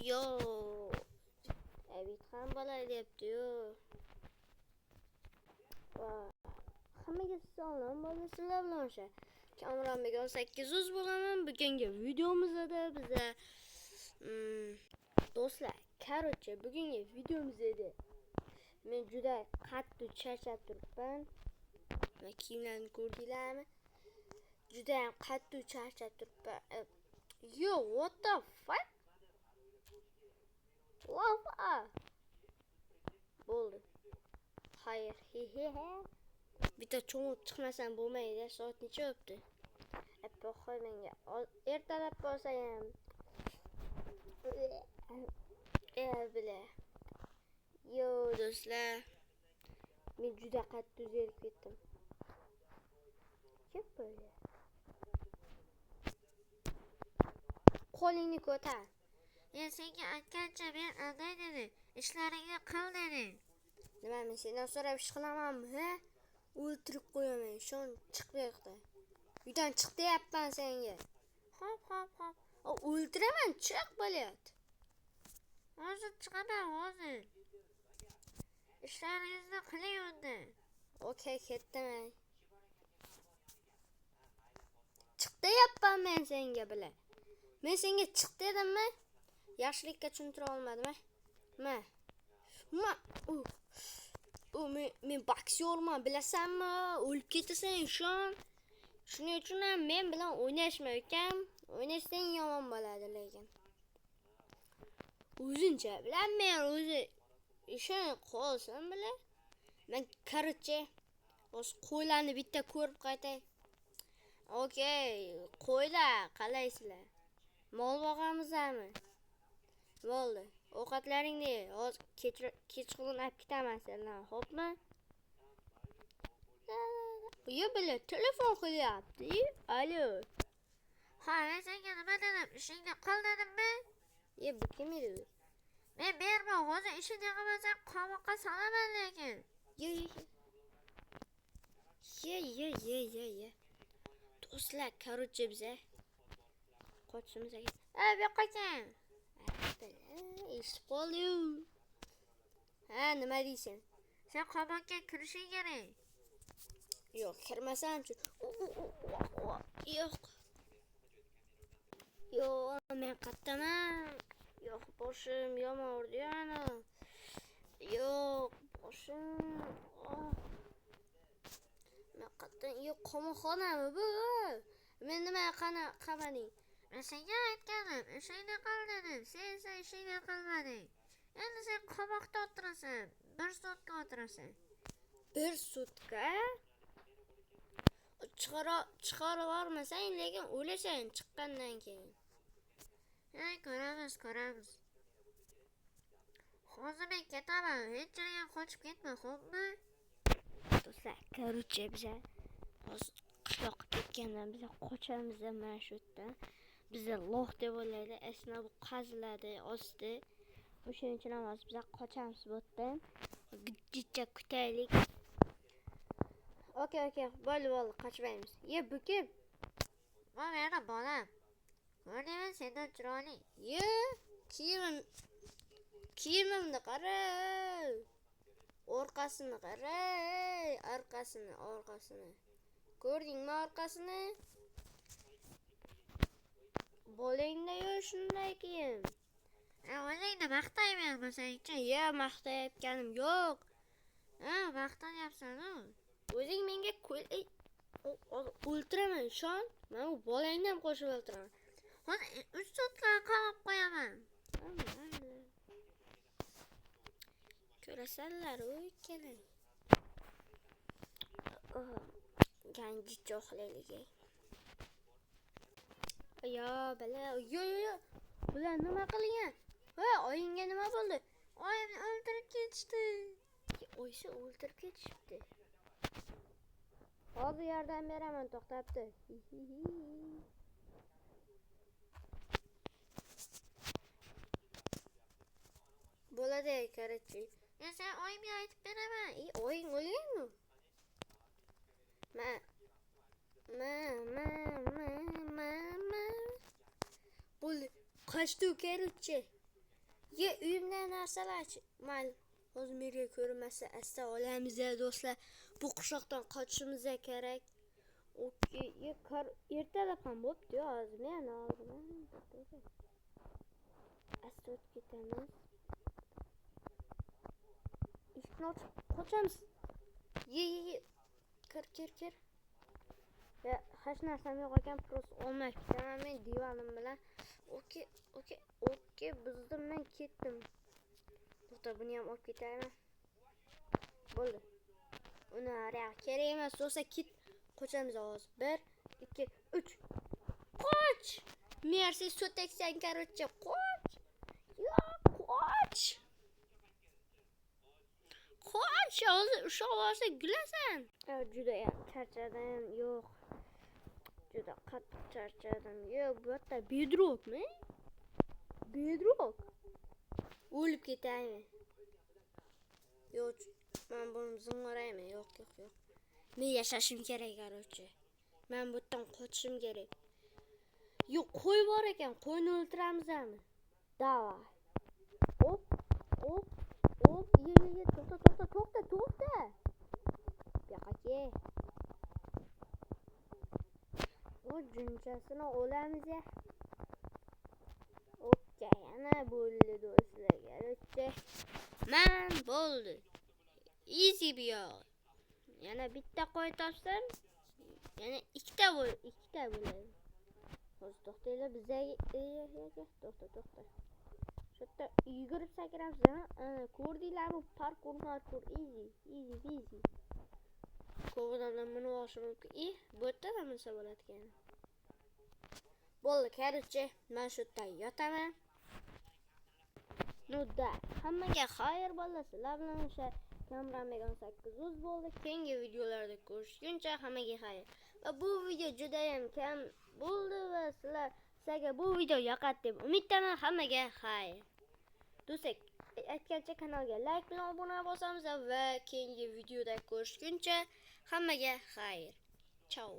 Yo. Abit ham bo'lay deyapti-yu. Va hammaga salom bo'lsin, sizlar bilan o'sha Kamronbek 1800 bo'laman. Bugungi videomizda biza do'stlar, короче, bugungi videomizda men juda qattiq charchab turibman. Mana kiyimlarni ko'rdinglarmi? Juda ham qattiq charchab turibman. Yo, what the fuck? Lava. Bo'ldi. Xayr, he he he. Bitta cho'milib chiqmasam bo'lmaydi. Soat necha o'tdi? Qo'y menga. Ertalab bo'lsa ham. Bila. Yo, do'stlar. Men juda qattiq zerikib ketdim. Kim böyle? Qo'lingni ko'tar. Men senga aytgancha men alday dedim. Ishlaringni qil dedim. Nima, men sendan so'rab ish qilamanmi, ha? O'ltirib qo'yaman. Shon, chiq bu yoqdan. Uydan chiq deyapman senga. Hop, hop, hop. O'ltiraman, chiq, блядь. Hozir chiqaman, hozir. Ishlaringizni qiling unda. Okey, ketdim. Chiq deyapman men senga, bila. Men senga chiq dedimmi? Yaxshilikka tushuntira olmadim, Ma. Ma. U men boksyorman, bilasanmi? O'lib ketasan, ishon. Shuning uchun ham men bilan o'ynashma, ukam. O'ynashsang yomon bo'ladi lekin. O'zincha bilan men o'zi ishon qolsin bila. Men короче, hozir qo'ylarni bitta ko'rib qaytay. Okey, qo'ylar, qalaysizlar? Mol boqamizmi? Bo'ldi. Ovqatlaringni ye. Hozir kechqurun olib ketaman sendan, xo'pmi? Yo, bila, telefon qilyapti. Alo. Ha, men senga nima dedim? Ishingni qil dedimmi? Ye, bu kim edi? Men berma, hozir ishingni qilmasang qamoqqa solaman lekin. Ye, ye, ye. Ye, ye, ye, ye. Do'stlar, короче, biza qochishimiz kerak. Ey, bu yoqqa kel. Eshitib qoldi-yu. Ha, nima deysan? Sen qamoqqa kirishing kerak. Yo'q, kirmasamchi. Yo'q. Yo'q, men qayerdaman? Yo'q, boshim yomon urdi yana. Yo'q, boshim. Men qayerdan? Yo'q, qamoqxonami bu? Men nima qamading? Men senga aytganim, ishingni qil dedim. Sen esa ishingni qilmading. Endi sen qamoqda o'tirasan. 1 sutka o'tirasan. 1 sutka? Chiqarib yubormasang, lekin o'lasan chiqqandan keyin. Ha, ko'ramiz, ko'ramiz. Hozir men ketaman. Hech yerga qochib ketma, xo'pmi? Do'stlar, короче, biza hozir qishloqqa ketgandan biza qochamiz mana shu yerdan. Biza lox deb o'ylaydi, esna bu qaziladi osti. O'shaning uchun ham hozir biza qochamiz bu yerdan. Gijja kutaylik. Okey, okey, bo'ldi, bo'ldi, qochmaymiz. Ye, bu kim? Bu meni bolam. Ko'rdingmi, sendan chiroyli. Ye, kiyimimni qara. Orqasini qara, orqasini, orqasini. Ko'rdingmi orqasini? Bolangda yo'q shunday kiyim. O'zingni maqtayvermasangchi. Ye, maqtayotganim yo'q. Ha, maqtanyapsan-u. O'zing menga o'ltiraman, ishon. Men u bolangni ham qo'shib o'ltiraman. Hozir 3 sutka qamab qo'yaman. Ko'rasanlar, u ikkalang. Yangicha uxlaylik. Yo, bila, yo, yo, yo. Bular nima qilgan? Ha, oyingga nima bo'ldi? Oyimni o'ldirib ketishdi. Oyisi o'ldirib ketishibdi. Hozir yordam beraman, to'xtabdi. Bo'ladi, короче. Men sen oyimga aytib beraman. Oying o'lganmi? Ma. Ma, ma, ma, ma, ma. Bo'ldi. Qochdi, короче. Ye, uyimda narsalar, mayli. Hozir menga ko'rinmasa asta olamiz do'stlar. Bu qishloqdan qochishimiz kerak. Okey, ye, ertalab ham bo'pti hozir. Men oldim. Asta o'tib ketamiz. Eshikni ochib qochamiz. Ye, ye, ye. Kir, kir, kir. Ya, hech narsam yo'q ekan, просто olmay ketaman men divanim bilan. Okey, okey, okey, buzdim, men ketdim. To'xta, buni ham olib ketaymi? Bo'ldi. Uni arayog'i kerak emas, do'stlar, ket. Qochamiz hozir. 1 2 3. Qoch! Mersi so'taksan, короче, qoch! Yo, qoch! Qoch, hozir ushlab olsa gulasan. Judayam charchadim, yo'q. Juda qattiq charchadim. Yo'q, bu yerda bedrockmi? Bedrock. O'lib ketaymi? Yo'q, men buni zing'oraymi? Yo'q, yo'q, yo'q. Men yashashim kerak, короче. Men bu yerdan qochishim kerak. Yo'q, qo'y bor ekan. Qo'yni o'ltiramizmi? Давай. Hop, hop, hop. Ye, ye, ye, to'xta, to'xta, to'xta, to'xta. Bu yoqqa kel. O junchasini olamiz ya. Okey, ana bo'ldi do'stlar. Короче, man bo'ldi. Easy bu yog'i. Yana bitta qo'y topsam, yana ikkita bo'l, ikkita bo'ladi. Hozir to'xtanglar, bizdagi to'xta, to'xta. Shu yerda yugurib sakramiz, ha? Ana, ko'rdinglarmi? Parkour, parkour, easy, easy, easy. Ko'p odamlar minib olishi mumkin. Bu yerda ham minsa bo'ladi ekan. Bo'ldi, короче, men shu yerda yotaman. Ну да, hammaga xayr bolalar, sizlar bilan o'sha Kamran Megan 800 bo'ldi. Keyingi videolarda ko'rishguncha hammaga xayr. Va bu video juda ham kam bo'ldi va sizlarga bu video yoqadi deb umiddaman. Hammaga xayr. Do'stlar, aytgancha kanalga like bilan obuna bosamiz va keyingi videoda ko'rishguncha hammaga xayr. Chao.